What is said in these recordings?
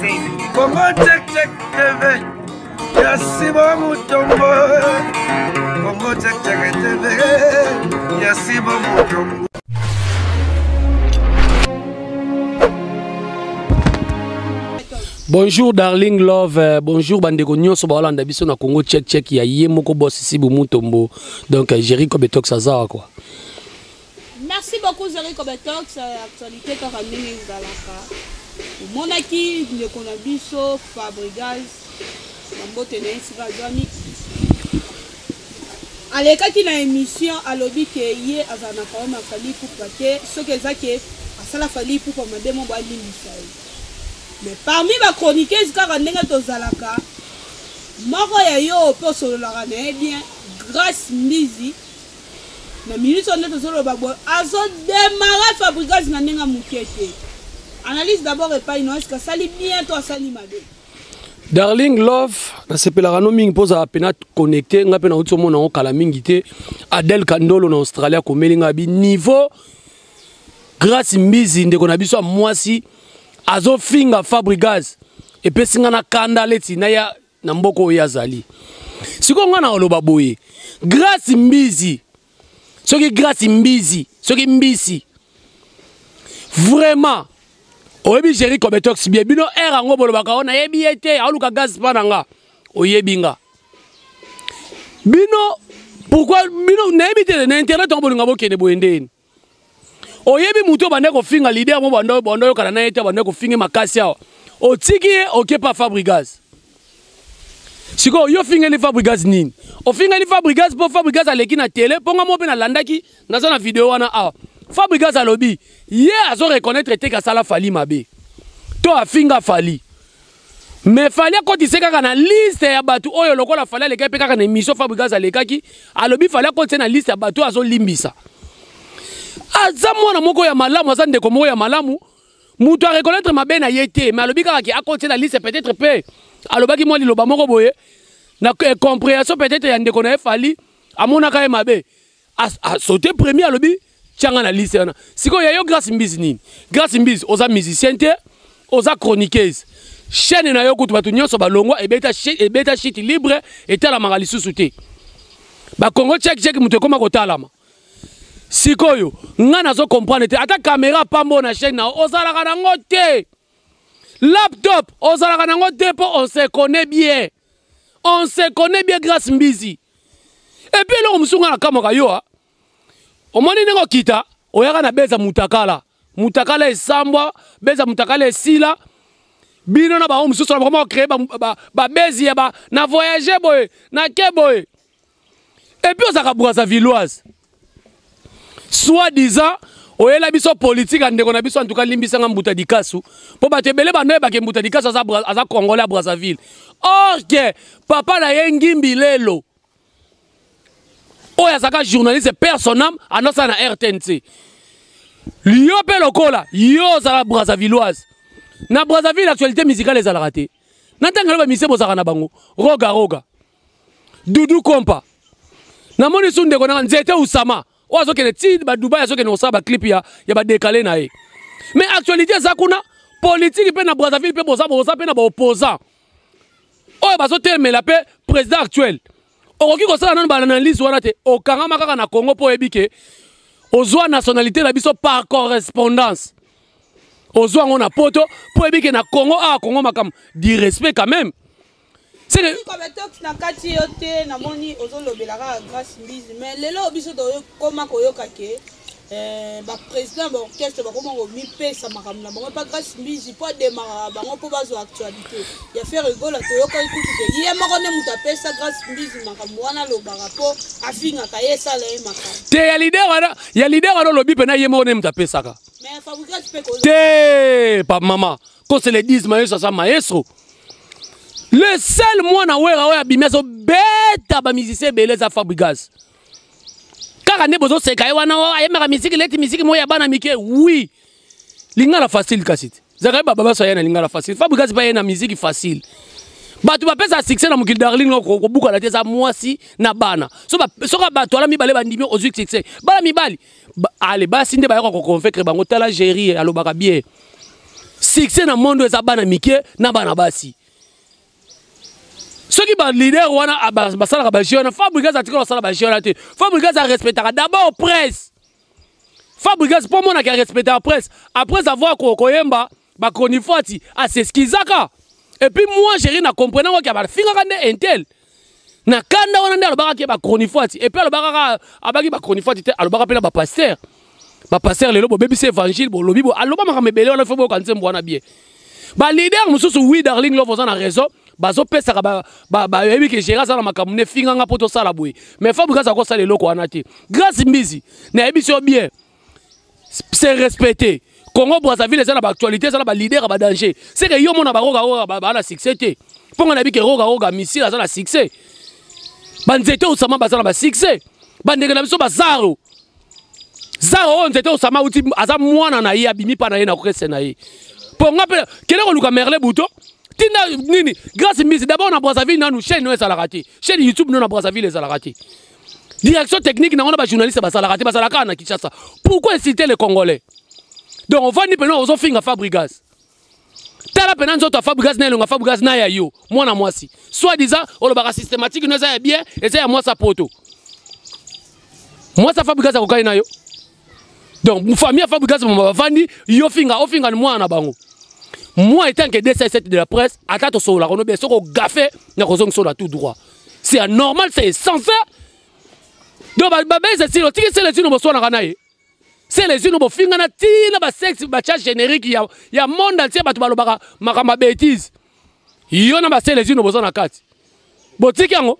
Congo Check Check TV ya Sibo Mutombo Congo Check Check TV ya Sibo Mutombo. Bonjour darling love, euh, bonjour bandeko nyonso baolanda biso na Congo check check ya ye moko boss Sibu Mutombo. Donc euh, Jericho Betox azawa quoi. Merci beaucoup Jericho Betox, euh, actualité kaka ndenge ezalaka. Omonaki ndeko na biso Fabregas na mbote na ye esika azwami alekaki na émission alobi ke ye azala na problème ya Fally Ipupa te soki eza ke asala Fally Ipupa mabe mo balimbisa ye mais parmi ba chroniqueuse kaka ndenge tozalaka moko ya yo mpe osololaka na ye bien Grace Mbizi na minute oyo nde tozoloba boye azodemare fabrigaz na ndenge ya moke te analyse d'abord epai no eske asali bien to asali mabe Darling Love, nasepelaka no mingi mpo ozala mpena connecte ngai mpe nauti omona yango kala mingi te Adèle Kandolo na Australie akomeli ngai bi niveau Grace Mbizi ndeko na biso ya mwasi azofinga Fabrigaz epesi ngai na kanda leti naya na mboka oyo azali sikoyo ngai nakoloba boye Grace Mbizi soki Grace Mbizi soki mbisi vraiment oyebi Jerry Cobetox bien bino air yango bolobaka o nayebi ye te aoluka gaz mpa na nga oyebi nga bino pourquoi bino nayebi te na internet yango bolinga bokende boye ndeni oyebi moto obanda kofinga leader mo banda banda oyokana na ye te banda kofinga makasi awa otiki ye oke pa Fabregas sikoyo yo ofingeli Fabregas nini ofingeli Fabregas mpo Fabregas aleki na tele mpo nga mo mpe nalandaki naza na video wana awa Fabregas alobi ye azo reconnaître te kasala Fally mabe to afinga Fally mais Fally akotise kaka na liste ya bato oyo lokola Fally alekaki mpe kaka na émission Fabregas alekaki alobi Fally akotise na liste ya bato oyo azolimbisa aza mwana moko ya malamu aza ndeko moko ya malamu moto areconnaître mabe na ye te mais alobi kaka ke akotise na liste peut-être mpe alobaki mwa liloba moko boye na compréhension peut-être ya ndeko na ye Fally amonaka ye mabe asaute premier alobi tianga na liste wana sikoyo ya yo Grace Mbizi nini Grace Mbizi oza musicien te oza chroniqueuse chaîne na yo kutu bato nyonso balongwa ebeta ebeta shit libre etalamaka lisusu te bakongo check check moto ekoma kotalama sikoyo ngai nazo comprendre te ata kamera pambo na chaîne na yo ozalaka nango te laptop ozalaka nango te mpo on se connaît bien on se connaît bien Grâce Mbizi et puis eloko mosusu ngai nakamwaka yo a omoni ndenge okita oyaka na beza mutakala mutakala esambwa beza mutakala esila bino na bango mosusu na bakoma kocree babezi ya ba na voyage boye na ke boye et puis ozalaka brazzavilloise soit disant oyela biso politique ya ndeko na biso en tout cas limbisanga mbuta dikasu mpo bato ebele banoyebake mbuta dikasu aza, aza congolais ya brazzaville or ke papa na ye ngimbi lelo oyo azalaka journaliste père son âme andosala na rtnc yo mpe lokola yo ozala brazzavilloise na brazzaville actualité musicale ezalaka te na ntango elo bamisie bozalaka na bango roga roga dudu kompa namoni su ndeko nanga nzete usama oyo azokende ti badubai azokende kosala baclip ya, ya badekale na ye mais actualité eza kuna politike mpe na brazzaville mpe boza boza mpe na baopposant oyo bazotelemela mpe président actuel okoki kosala nano baanalyse wana te okangama kaka na congo mpo oyebi ke ozwa nationalité na biso par correspondance ozwa yango na poto mpo oyebi ke na congo awa congo makambo du respect quand même Seke na kati yo te namoni ozolobela kaka Grace Mbizi mais lelo biso tokoma koyoka ke eh, baprésident ba orchestre bakoma komipesa makambo na bango epa Grace Mbizi mpo ademaraka bango mpo bazwa actualité ya Ferre Gola toyokaki kutu ke ye moko nde moto apesa Grace Mbizi makambo wana alobaka mpo afingaka ye esala ye makambo te ya leader wana ya leader wana olobi mpena ye moko nde moto apesaka te pa mama qu'on se le dise maestro aza maestro le seul mwana wera oyo abimi azobeta bamusicien ebele eza fabrigas kaka nde bozoseka ye wana oh, ayembaka misiki leti misiki moko ya bana mike oui lingala facile kasi te zakari bababaso aye na lingala facile fabrigas mpe aye na misiki facile bato bapesa succès na mokili darling kobukana te eza mwasi na bana soki bato wana mibale bandimi ozwi succès bana mibali ale basi nde bayaka koconvaincre bango tala géri alobaka bien. Succès na monde eza bana mike na bana basi. Soki ba leader wana ah, basalaka ba jeu wana, Fabregas atikala kosala ba jeu wana te. Fabregas arespectaka d'abord presse. Fabregas mpo omonaka arespectaka presse après avoir koyemba ba chronifuati aseskizaka. Et puis moi chéri na comprenant que bafingaka nde intel na kanda wana nde alobaka ke ba chronifuati. Et puis alobaka kaka abaki ba chronifuati te, alobaka mpe na ba pasteur. Ba pasteur lelo bobebisi évangile, bolobi bo aloba makambo ebele wana, fo boyoka nzembo wana bien. Ba leader mosusu, oui Darling Love oza na raison, bazopesaka bayebi ke Gérard aza na makambo ne finganga mpo tosala boye, mais Fabregas akosala eloko wana te. Grâce Mbizi nayebi so bien, c'est respecté. Congo Brazzaville eza na baactualité, eza na baleader ya badanger. C'est que yo mona baroga baa na succès te, mpo nga nayebi ke roga roga missile aza na succès, banzete osama baza na basuccès, bandeke na biso bazaro zaro oyo nzete osama uti aza mwana na ye, abimi mpa na ye na orchestre na ye. Mpo nga mpe kende koluka Merle Buto tinda nini Grâce Mbizi d'abord na Brazzaville nanu chaîne no ezalaka te, chaîne YouTube no na Brazzaville ezalaka te, direction technique nango na bajournaliste basalaka te, basalaka kaka na Kinshasa. Pourquoi insulter les Congolais? Donc ovandi mpena ozofinga Fabregas. Tala mpena nzoto ya Fabregas na elonga Fabregas na ya yo mwana mwasi, soit disant olobaka systématique no eza ya bien, eza ya mwasi ya poto, mwasi ya Fabregas akokani na yo. Donc famille ya Fabregas mama bavandi, yo finga ofinga ni mwana na bango. Moi étant que DCS de la presse, ata tosololaka no bien, soki ogafe na kozongisa na tout droit, c'est anormal, c'est insensé. Donc babese silo tiki sele sino boswanaka na ye, sele sino bofingana ntina basexe batya générique ya monde entier, bato balobaka makambo ya bêtise, yo na basele sino boza na kati, botiki yango.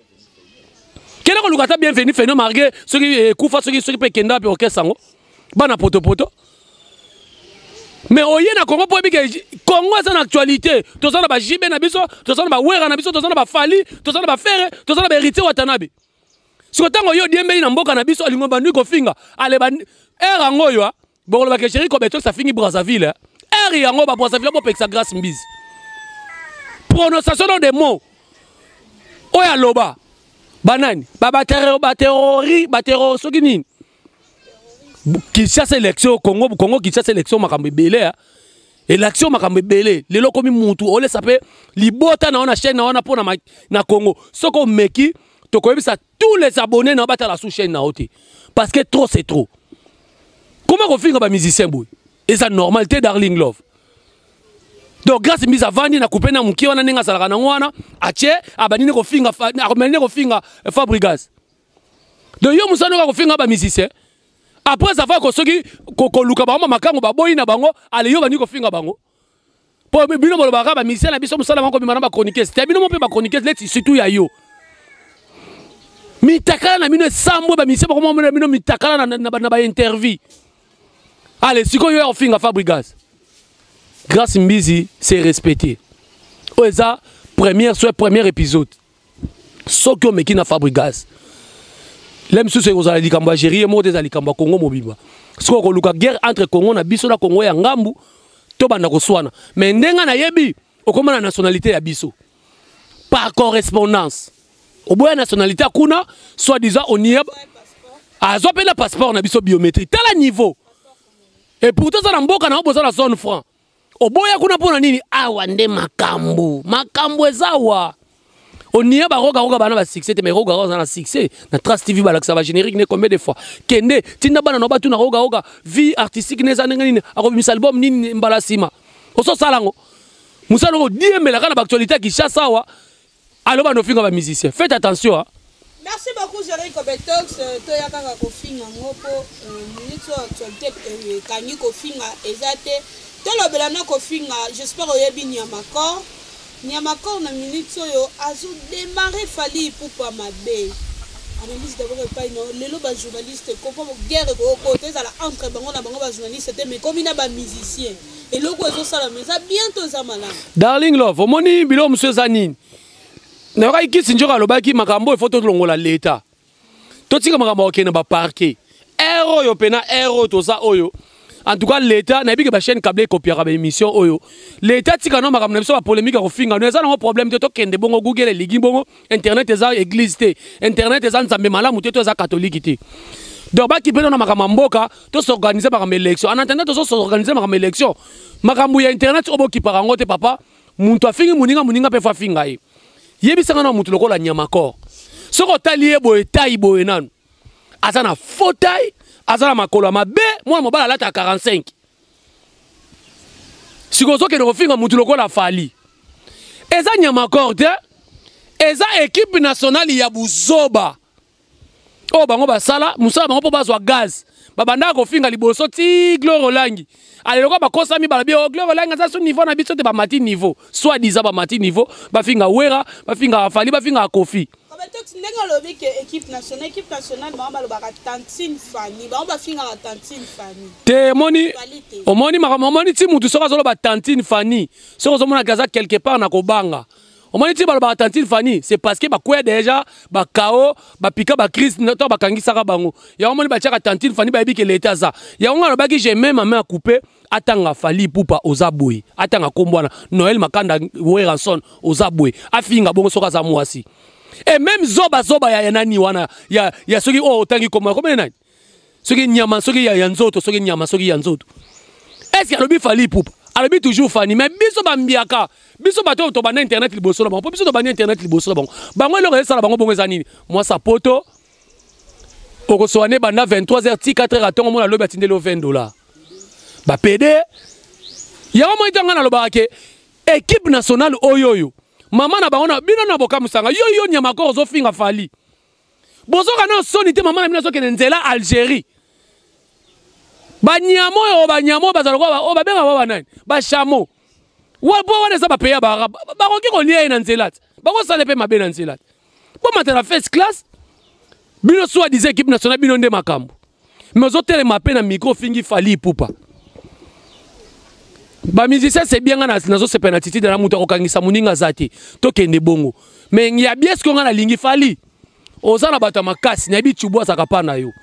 Kende koluka ata Bienvenu Feno malgré soki ekufa, soki mpe ekenda mpe orchestre yango bana potopoto. Mais oye na Congo mpo oyebi ke Congo eza na actualité, toza na baJB na biso, toza na bawera na biso, toza na bafali, toza na bafere, toza na baheritier Watanabe. Siko ntango yo odiembeli na mboka na biso, alingo bandui kofinga ale ba ere yango oyo bokolobaka chéri Kobetox afingi Brazzaville ere yango ba Brazzaville bopekisa Grâce Mbizi prononciation de mots oyo aloba banani baterrori baterror soki nini. Kinshasa élection, Congo Kinshasa élection makambo ebele, élection makambo ebele. Lelo komi mutu olesa mpe libota na wana chaîne na wana mpo na Congo. Soki omeki, tokoyebisa tous les abonnés na batala sous chaîne na yo te, parce que trop c'est trop. Comment kofinga bamusicien boye? Eza normal te, Darling Love. Donc Grâce Mbizi avandi na coupe na mokie wana ndenge azalaka nango wana, atie abandi nde kofinga, akomeli nde kofinga Fabregas. Donc yo mosala oka kofinga bamusicien après avoir ko soki koluka bango makango baboyi na bango, ale yo bandi kofinga bango. Po bino bolobaka bamusicien na biso mosala bango kobima na bachroniqueuse te, bino mo mpe bachroniqueuse neti surtout ya yo mitakala na bino esambwe, bamusicien bakomomona bino mitakala na bainterview. Ale sikoyo yo ya kofinga Fabregas. Grâce Mbizi c'est respecté, oyo eza première soit premier épisode. Soki omeki na Fabregas le mosusu ekozala likambo ya Géri ye moko te, eza likambo ya Congo mobimba. Soki okoluka guerre entre Congo na biso na Congo ya ngambu, tobanda koswana. Mais ndenge nayebi okoma na nationalité ya biso par correspondance, oboya nationalité kuna, soit disant onie azwa mpe na passeport na biso biométrique. Tala niveau, et pourtant oza na mboka na yo, boza na zone franc, oboya kuna mpo na nini? Awa nde makambo eza awa. Onie barogaroga bana basuccès te, mais rogaroga aza na succès na Trace TV, balakisa bagénérique ne combien de fois. Kende tinda bana na batuna rogaroga vie artistique ne eza ndenge nini, akobimisa album nini mbala nsima. Ososala yango mosala oko diemelaka na baactualité ya Kinshasa awa, aloba nofinga bamusicien. Faites attention, hein. Merci beaucoup Jerry Kobetox, toya kaka kofinga ngo po minute oyo actualité ekangi kofinga eza te. Tolobela na kofinga, j'espère oyebi Niamakor. Niamakor na minute oyo azo démarrer Fally Ipupa mabe. Analyse d'abord epai na lelo ba journaliste kompo guerre ekokota ezala entre bango na bango ba journaliste te, mais komi na ba musicien. Eloko ezosalama eza bientôt eza malamu. Darling Love, omoni biloko mosusu eza nini? Nayokaki kisi njoka alobaki makambo oyo, fo tolongola leta, totika makambo ya kokende baparke ere oyo mpena ere oyo toza oyo. En tout cas leta nayebi ke bachaîne câble ekopiaka baémission oyo. Leta tika no makambo na biso, bapolémique ya kofinga no eza nango problème te, tokende bongo. Google elingi bongo, internet eza église te, internet eza nzambe malamu te, to eza catholique te. Donc bakipe na makambo ya mboka, tosorganize makambo élection. En attendant tozosorganize makambo élection, makambo ya internet oyo bokipaka yango te. Papa, moto afingi moninga, moninga mpe fo afinga ye. Yebisanga na moto lokola Nyamakor, soki otali ye boye, tai boye nanu aza na faux taille, aza na makolo ya mabe, mwana mobali alata 45. Sikoyo ozokende kofinga motu lokola Fally, eza Nyamakor te, eza équipe nationale ya buzoba oyo bango basala mosala bango mpo bazwa gaz. Babandaka kofinga liboso ti Gloire Olangi aleloka, bakosami, balobi: "O oh, Gloire Olangi aza so niveau na biso te." Bamati niveau, soit disant bamati niveau, bafinga Wera, bafinga Fally, bafinga Kofi. Ndenge olobi ke équipe nationale, équipe nationale, bango balobaka tantine Fani, bango bafingaka tantine Fani. Te, omoni, omoni makambo, omoni ti mutu soki azoloba tantine Fani, soki ozomonaka aza quelque part na kobanga. Omoni ti balobaka tantine Fani, c'est parce que bakwea déjà, bakao bapika, bacrise to bakangisaka bango. Yango omoni batiaka tantine Fani, bayebi ke leta aza. Yango nga alobaki, j'ai même ma main à couper. Atanga Fally Ipupa, oza boye, atanga kombo wana Noel Makanda Werrason, oza boye, afinga bongo soki aza mwasi. Et même zoba zoba ya nani wana ya soki oyo otangi kombo, komene nani, soki nyama, soki ya nzoto, soki nyama, soki ya nzoto, est ce que alobi Fally Ipupa? Alobi toujours Fani. Mais biso bambiaka, biso bato oyo tobanda internet liboso na bango, mpo biso tobandi internet liboso na bango. Bango eloko esala bango bongo eza nini? Mwasa poto okosowa ne banda 23 heures ti 4 heures atongo, mona alobi atindeli yo 20 $. Bapede yango moi ntango nalobaka ke équipe nationale oyo oyo mama na bango na bino na bokamusanga yo yo nyama ko ozofinga Fally, bozoka na soni te. Mama na bino azokende nzela Algérie, banyama oyo, banyama oyo bazala oyo babengaka ba banani, bachameau po wana eza bapays ya baarabe, bakoki kolia ye na nzela te, bakosala mpe mabe na nzela te. Bomata na first class, bino soi disant équipe nationale, bino nde makambo. Mais ozotelema mpe na micro, ofingi Fally Ipupa. Bamusicien, c'est bien, nga nazosepela na attitude na moto akokangisa moninga aza te, tokende bongo. Mais ya bien, soki nga nalingi Fally, oza na bato ya makasi, nayebi Cubu azalaka mpa na yo.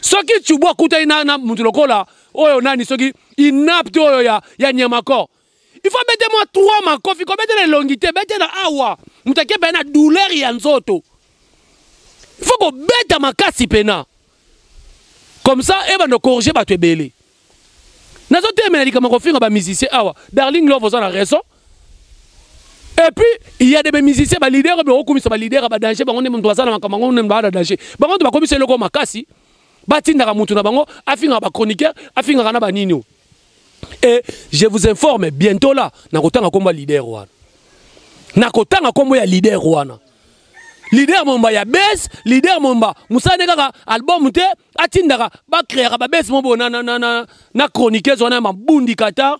Soki Cubu akutani na moto lokola oyo nani, soki inapte oyo ya Nyamakor, il faut bete mwa trois makofi, kobete na elongi te, bete na awa, moto akeba ye na douleur ya nzoto. Il faut kobeta makasi pena comme ça ebanda corriger bato ebele. Nazotelemela likambo kofinga bamusicien awa. Darling Love, oza na raison. Et puis il y a des musiciens, baleader oyo bakokumisa, baleader ya badanger, bango nde moto baza na makambo, bango nde baa na danger, bango nde bakomisa eloko makasi, batindaka motu na bango afingaka bachroniqueur, afingaka na banini o. Et je vous informe, bientôt là nakotanga kombo ya leader wana, nakotanga kombo ya leader wana, leader momba ya bes, leader momba mosala nde kaka album te, atindaka bacréaka babes mo boye na chroniqueuse wana ya mabundi Qatar,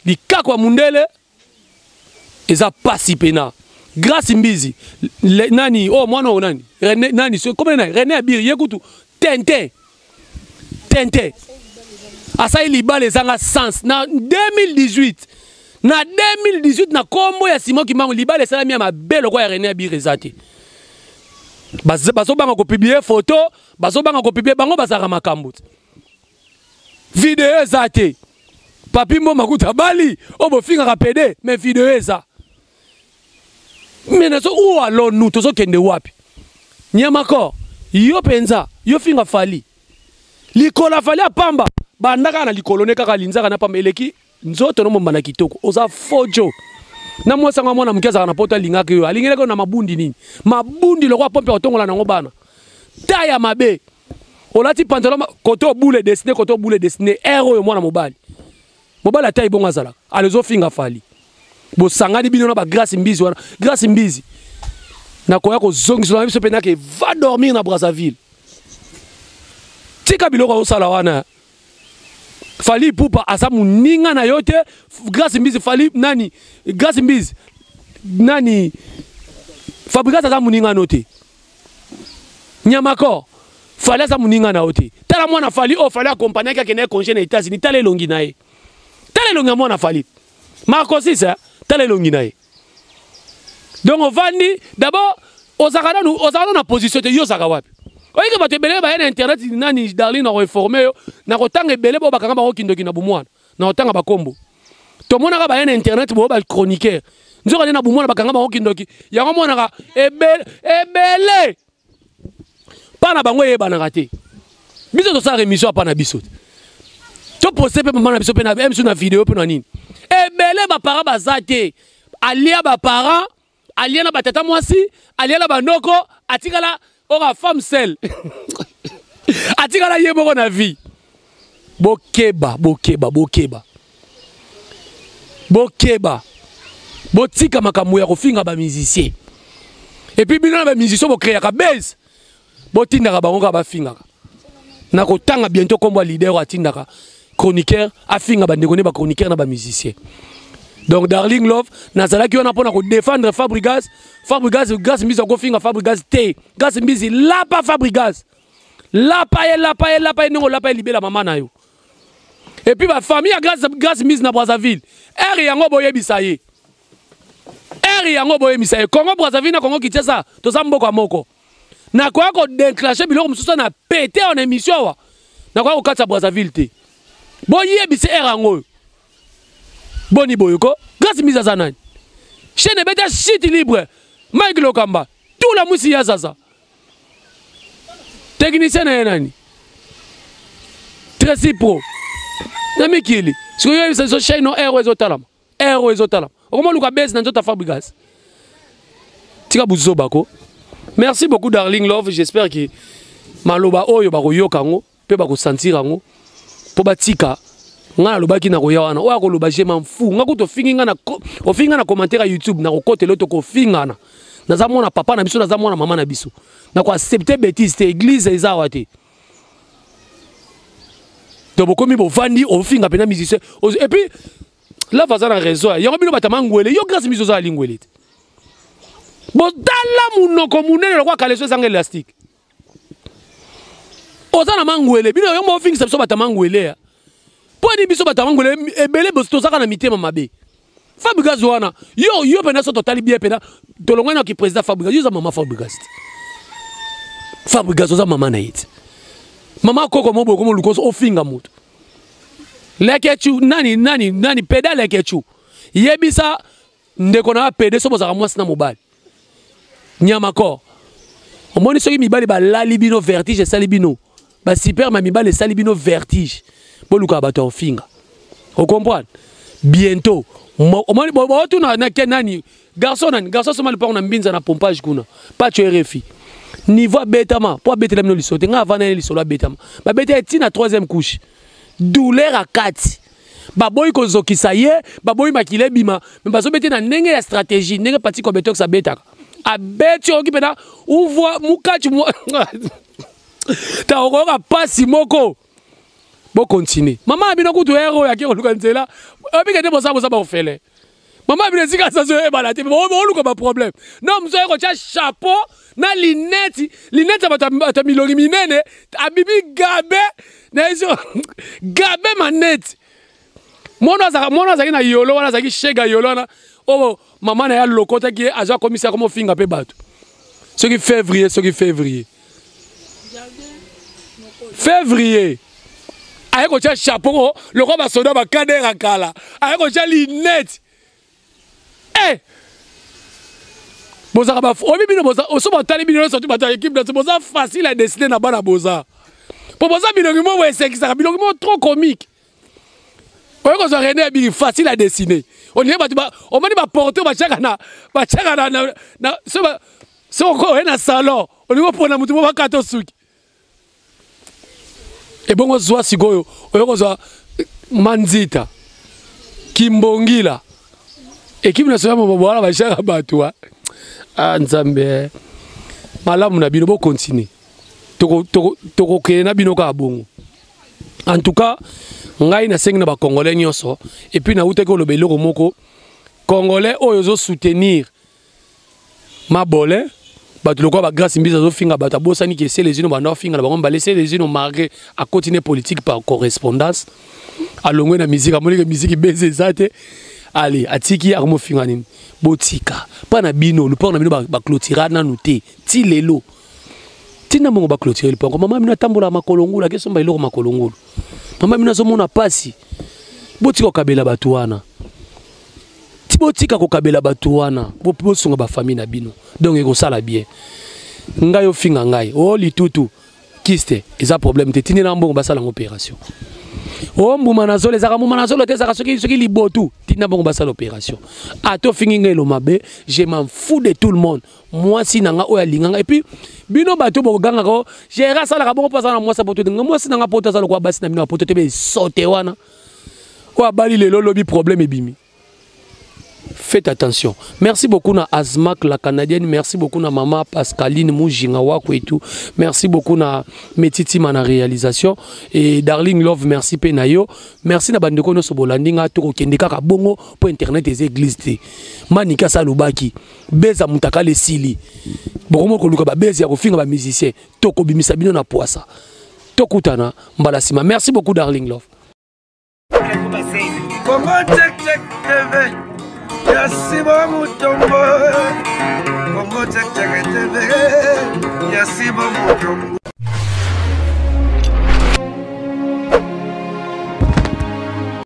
likako ya mundele. Eza pasi pena. Grâce Mbizi le, nani oyo, oh, mwana oyo nani, René nani, so komene nani, René Abiri, ye kutu tente tente asali libala ezanga sens na 2018, na 2018 na kombo ya Simon Kimbangu. Libala esalami ya mabe lokola ya René Abiri eza te. Bazobanga kopublier photo, bazobanga kopublier, bango bazalaka makambo te, video eza te. Papi Mboma kuta bali oyo bofingaka pede, mais video eza. Mais nazo où allons-nous? Tozokende wapi? Nyamakor, yo mpenza yo finga Fally, likolo afali apamba, banda kaka na likolo ne kaka linzaka na pamba eleki nzoto no momba na kitoko. Oza fojo na mwasi yango, mwana moke azalaka na poto, alingaki yo, alingelaki yo na mabundi nini, mabundi lokola pompe otongola nango bana ta ya mabe. Olati pantalon kote obule dessiné, kote obule dessiné aire oyo mwana mobali, mobali ata ebongo azalaka ale. Ozofinga Fally, bosangani bino na bagrâce Mbizi wana. Grâce Mbizi, nakoya kozongisa na biso mpenza ke va dormir na Brazzaville. Tika biloko osala wana. Fally Ipupa aza moninga na yo te, Grâce Mbizi. Fally nani, Grâce Mbizi nani, Fabregas aza moninga no te. Nyamakor, Fally aza moninga na yo te. Tala mwana Fally oyo Fally accompagnaki, akende congé na États-Unis, tala elongi na ye, tala elongi ya mwana Fally Marcosis, eh? Tala elongi na ye. Donc ovandi d'abord, ozalaka nanu, ozalaka nanu na position te. Yo ozalaka wapi? Oyeke bato ebele baye na internet nani, Darling, na koinforme yo na kotanga ebele bo bakanga bango kindoki na bomwana, na kotanga bakombo tomonaka baye na internet boyo bachroniqueur, nzoka nde na bomwana bakanga bango kindoki. Yango monaka ebele ebele mpa na bango eyebanaka te. Biso tosala émission apa na biso. To poster pe mama na biso pe na biso na vidéo pe na nini. Ebele ba parents baza te. Alia ba parents, alia na ba tata mwasi, alia na ba noko, atikala oka femme seule. Atikala ye moko na vie. Bokeba, bokeba, bokeba. Bokeba. Botika makambo ya kofinga ba musiciens. Et puis bino na ba musiciens bo créaka base. Botindaka bango kaka bafingaka. Nakotanga bientôt kombo ya leader atindaka chroniqueur afinga bandeko ne ba chroniqueur na ba musiciens. Donc Darling Love nazalaki wana pona ko défendre Fabregas. Fabregas Grace Mbizi akofinga Fabregas te. Grace Mbizi lapa Fabregas. Lapa ye lapa ye lapa ye ndenge olapa ye libela mama na yo. Et puis ba famille ya Grace Grace Mbizi na Brazzaville. Heure yango boyebisa ye. Heure yango boyebisa ye. Congo Brazzaville na Congo Kinshasa toza mboka moko. Nakoya ko déclencher biloko mosusu na pete en émission awa. Nakoya kokatisa Brazzaville te. Boyebisa heure yango oyo. Boni boyoko Grace Mbizi aza nani? Chaîne ebeta chute libre. Mike Lokamba, tout la mwisi ya zaza. Technicien na ye nani? Tracy Pro. Na mikili. Sikoyo oyebisa biso chaîne no air oyo ezotalama. Air oyo ezotalama. Okoma luka base na nzoto ya Fabregas. Tika buzoba ko. Merci beaucoup Darling Love, j'espère que maloba oyo bakoyoka yango mpe bakosentir yango mpo batika ngai nalobaki na koya wana oyo akoloba je m'en fous ngai kutu ofingi ngai na ofingi ngai na commentaire ya YouTube nakokotela yo tokofingana naza mwana papa na biso naza mwana mama na biso nakoaccepte betise te eglise eza awa te donc bokomi bovandi ofinga mpena musicien et puis love aza na raison yango bino bato ya mangwele yo grâce miso oza alingwele te botala monoko monene lokola kaleso ezanga elastique oza na mangwele bino yo mofingisa biso bato ya mangwele ya mpo nini biso bato ya mangwele ebele tozaka na mitema mabe Fabregas wana yo yo pena so totali bien pena tolongwani na ki président Fabregas yo oza mama Fabregas te Fabregas oza mama na ye te mama koko mo boye komo lukoso ofinga moto lekechu nani nani nani peda lekechu yebisa ndeko na pede so bozalaka mwasi na mobali nyama kor omoni soki mibali balali bino vertige esali bino basuperme ya mibali esali bino vertige bolukaka bato ya kofinga ocomprendre bientôt omoni botuna na ke nani garçon nani garçon soma lupango na mbinza na pompage kuna pacho rfi niveau abetama mpo abetela bino lisolo te ngai avanda ye lisolo abetama babeta ye ntina troisième couche douleur akati baboyi kozokisa ye baboyi makila ebima me bazobete na ndenge ya stratégie ndenge pati kobetox abetaka abeti oyoki mpena uvwa mukati ta okoyoka mpasi moko bokontinue mama ya bino kutu ere oyo ake koluka nzela obike te boza boza baorphelin mama ya bino esika azazo oyebana te oluka baproblème non mosu aye kotya chapeau na lineti lineti ya bato ya milongi minene abibi gabe na yeso gabe maneti mwana azalaki na yolo wana azalaki shega yolo wana oyo mama na ye alokotaki ye azwa akomisi akoma ofinga mpe bato soki février soki février février aye kotya chapeau lokola basoda bakadera kala aye kotya linete eh bozaka ba oyebi bino boza oso batali bino nyonso bato ya ekipe na boza facile à décider na bana boza mpo boza bilongi moko esekisaka bilongi moko trop comique oye kozwa rene ya biki facile à dessiner olingi bato omoni baporte batiaka na batiaka na soki oye na salon olingi opona motu mo bakata osuki ebongo zwa sikoyo oyo kozwa manzita kimbongila ekipe nationale mobobo wana bashaka bato ah nzambe malamu na bino bokontinue tokokende na bino kaka bongo en tout cas ngai nasengi na bacongolais nyonso epuis nautaki koloba eloko moko congolais oyo ozosoutenir mabole bato lokola ba grâce mbizi azofinga bato abosani ke selezino banda ofinga na bango mbale selezino malgré akoti ne politique par correspondance alongwe na musique amoni ke musique beze eza te ale atiki akomofinga nini botika mpa na bino lupango na bino baclotira nanu te ti lelo ntina mbongo baclotire lupango mama bino atambola makolo ngulu akesomba eloko makolo ngulu mama bino azomona mpasi botika kokabela bato wana ti botika kokabela bato wana bosunga bafamille na bino donc ekosala bien ngai ofinga ngai o oh, litutu Kyste eza problème te, tindela mbongo basala yango opération. O mbuma na zolo ezalaka mbuma na zolo te, ezalaka soki soki libotu, tinda mbongo basala opération. Ata ofingi ngai elo mabe, je m'en fous de tout le monde. Mwasi na nga oyo alinga nga, et puis bino bato bokogangaka o gérard asalaka bongo mpo aza na mwasi ya poto te. Nga mwasi na nga poto aza lokola basi na bino ya poto te, besote wana oyo abali lelo lobi problème ebimi. Faites attention. Merci beaucoup na Azmak la canadienne, merci beaucoup na maman Pascaline Mujinga Wako et tout. Merci beaucoup na Metiti na réalisation et Darling Love, merci pe na yo. Merci na bandeko nyonso bolandi nga to kokende kaka bongo po internet eza église te. Manika salobaki beza mutakala esili. Bokomo koluka ba bezi ya kofinga ba musiciens to kobimisa bino na poasa. Tokutana mbala sima. Merci beaucoup Darling Love. Congo Check Check TV ya Simon Mutombo. Congo Check Check TV ya Simon Mutombo.